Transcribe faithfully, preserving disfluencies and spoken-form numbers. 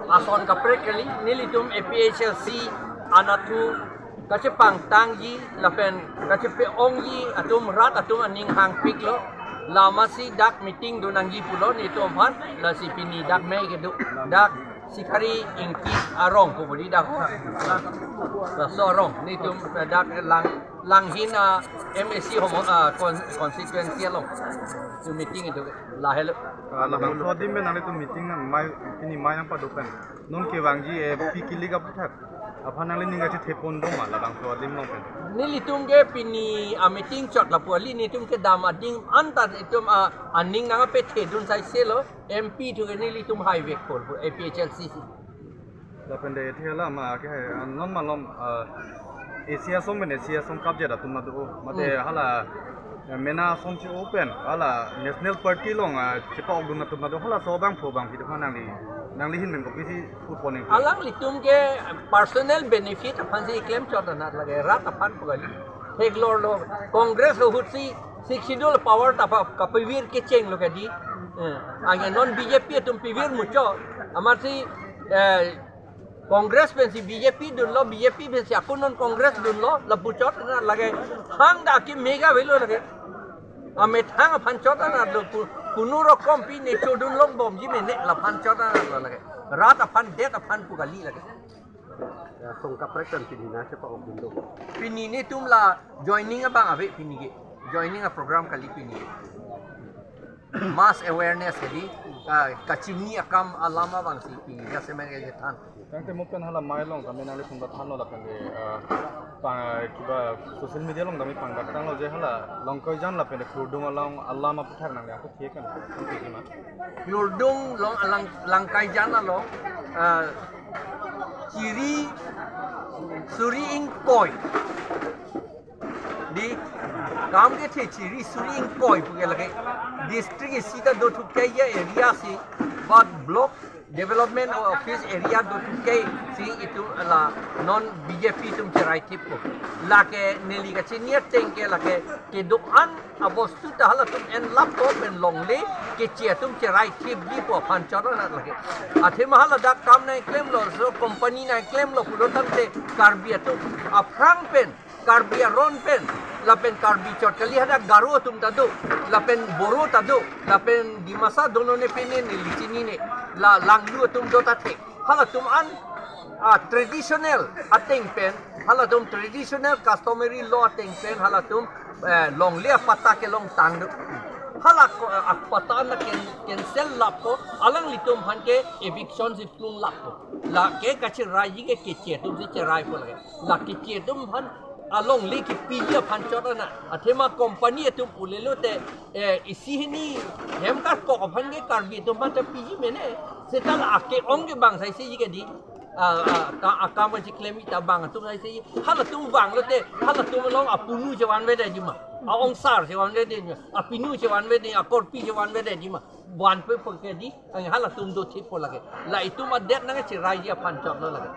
Ason kaprek kali, nelitum A P H L C anatthu kachepangtangji lapen kachepe-ongji atum rat atum aning hangpiklo. Lasi dak meeting do nangji pulo nelitum aphan, lasi pini dak mei kedo, dak Sikhari Ingti arong pu bodi dak. Laso arong nelitum dak lang Langhin a M A C homo a con-, constituency along. Tu meeting itu lahelo. Ah, labangso adim pen nanglitum meeting nang mai, pini mai nangpado pen non kevangji, eh, pi kilik aputhak aphan nangli ning kachethepon do ma labangso adim along pen? Nelitum ke pini a meeting chot lapu kali, nelitum kedam adim anta itum a aning nangpethedun saiselo, M P thu ke nelitum highway kol pu A P H L C si. Lapen de the alam, ah, ke hai, ah, non malom, ah, A C asom pen A C asom kapjet atum nado, mate Hmm. hala, eh, mena asom che-o pen hala National Party along, ah, chepa-okdun atum nado, halaso abangphu abangpi do nangli, nangli ahin pen kopisi putpon nang? Alanglitum ke personal benefit aphan si klem chot anat lake, rat aphan pu kali. Theklorlo, Congress ahut si Sixth Schedule power ta pa kapavir kechenglo kadi. Eh, anke non B J P atum pavir muchot. Amatsi, eh, Congress pensi B J P dunlo, B J P pensi ako non Congress dunlo, lapu chot anat lake. Hang dak ke mega avelo lake. Amethang aphan chot anatlo pu, kuno rokom pine chodun longbomji mene laphan chot anatlo lake. Rat aphan, det aphan pu kali lake. Ya, song kaprek pen pini nangchepa-okdun do. Pini nelitum la joining abang ave pini ke. Joining a program kali pini ke. Mass awareness kali, ah, kachini akam alam abang si pini jasemet ke than. Tangte mo pen hala mai along tame nanglitum ta thanlo lapen ke, ah, pa, kiba social media along tame pangdak tanglo je hala Langkaijan lapen Khurdung along alam aputhak nangli ako thek kan. Tangte kima? Khurdung along alang Langkaijan along, ah, chiri suri ingkoi. Di kam kethe chiri suri ingkoi pu ke lake district isi ta dothuke ya area si, but block development office area dothuke si itum la non B J P atum cherai thippo. Lake neli kachini ateng ke lake kedo-an abostu ta halatum en lappo pen longle keche atum cherai thipji pu aphan chot anat lake. Athema hala dak kam nangklemlo, so company nangklemlo pulo tangte Karbi atum aphrang pen, Karbi aron pen, lapen Karbi chot kali, hadak Garo atum ta do, lapen Boro ta do, lapen Dimasa do, non ne pine neli chinine, la Langlu atum do ta the. Halatum an, ah, traditional ateng pen, halatum traditional customary law ateng pen, halatum, eh, longle apatta kelongtang do. Hala ko, eh, apatta na ken, cancel lappo, alanglitum aphan ke eviction si plung lappo. Lake kacheraiji ke keche atum si cheraipo lake. La keche atum aphan alongle kepiji aphan chot anat. Athema company atum pulelote, eh, isi hini hem karkok aphan ke Karbi atum aphan ta piji mene. Seta la ake-ong ke bang saisiji ke di. Ah, ah, ka, akam kachiklem ta bang atum saisiji. Halatum vanglote, halatum along apunu chevanvedetji ma. A-ongsar chevanvedetji ma. Apinu chevanvedetji, akorpi chevanvedetji ma. Vanpe pu ke di, ang halatum do thippo lake. La itum adet nangcheraiji aphan chotlo lake.